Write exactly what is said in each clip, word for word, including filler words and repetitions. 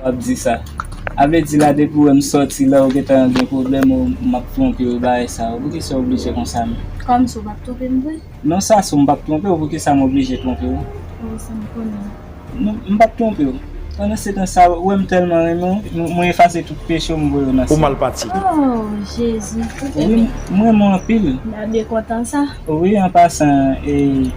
W ap di sa. A vle di la, depi w wè m sòti la, ou gentan gen pwoblèm, ou m ap twonpe w, bagay sa yo. Poukisa w oblije konsa menm? Kòmsi w p ap twonpe m vre? Non, Sasou, m p ap twonpe w. Poukisa m oblije twonpe w? Oh, sa m konnen. Non, m p ap twonpe w. Pandan se tan sa, ou wè m tèlman renmen w, m- mwen efase tout peche w, m voye w nan syèl. Ou mal pati. Oh, Jezi. Wi, m renmen w anpil. M ta byen kontan sa. Wi, an pasan, e,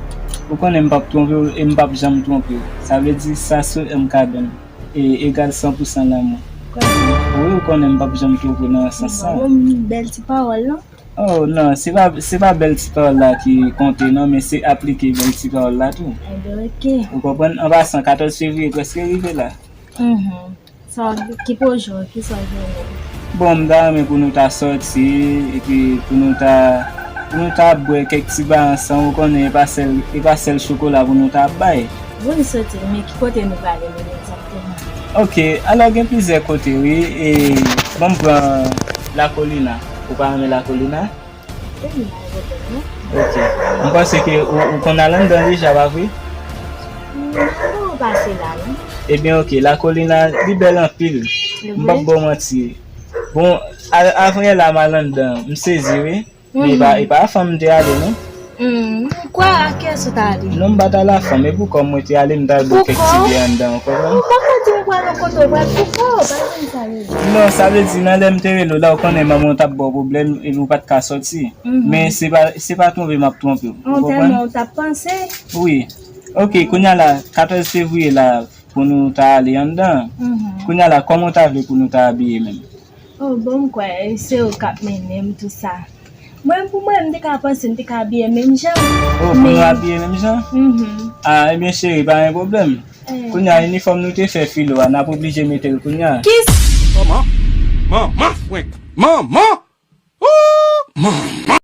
ou konnen m p ap twonpe w e m p ap janm twonpe w. Sa vle di Sasou M K Don. E egal san pou san lanmou. Wi, ou konnen m p ap janm twonpe w nan sans sa. Bon, bèl ti pawòl, non? Oh, non, se pa, se pa bèl ti pawòl la ki konte, non, men se aplike bèl ti pawòl la tou. Ebyen, oke. Ou konprann? An pasan, katòz fevriye prèske rive la. Mhm. Sa w, ki pwojè w, kisa w gen menm? Bon, m ta renmen pou nou ta sòti, epi pou nou ta, pou nou ta bwè kèk ti bagay ansanm, ou konnen, e pa sèl, e pa sèl chokola pou nou ta bay. Bon, sòti, men ki kote nou prale menm egzakteman? Ok, alò gen plizyè kote, wi, e ban m pran La Colina. Ou pa renmen La Colina? Wi, m pa renmen, non. Ok. M panse ke ou, ou konn al anndan deja, pa vre? M pa pase la, non. Ebyen, ok, La Colina, li bèl anpil. M p ap ba w manti. Bon, a- avan yè la, m al anndan, m sezi, wi. Men e pa, e pa a fanm m te ale, non. Hmm, m kwè a kiyès ou t ale? Non, m pa t al a fanm, e pou kò m mwen te ale, m t al bwè kèk ti vè anndan, ou konprann? Ou poko di m pral yon kote, ou pral pou kò, pa di m sa yo. Non, sa vle di, nan lè m te rele w la, ou konnen manman w t ap ba w pwoblèm, epi ou pa t ka sòti. Mhm. Men se pa, se pa twonpe m ap twonpe w, ou konprann? Tèlman ou t ap panse. Wi. Ok, kounye a la, katòz fevriye la, pou nou ta ale anndan. Mhm. Kounye a la, kòman w ta vle pou nou ta abiye menm? Oh, bon, m kwè se ou k ap mennen m, tou sa. Mwen, pou mwen, m te ka panse m te ka abiye menm jan. Oh, pou nou abiye menm jan? Mhm. Ah, ebyen, cheri, pa gen pwoblèm. Eh. Kounye a, inifòm nou te fè filo a, n ap oblije mete l kounye a. Kis- Manman! Manman, frenk! Manman! Ooh, manman!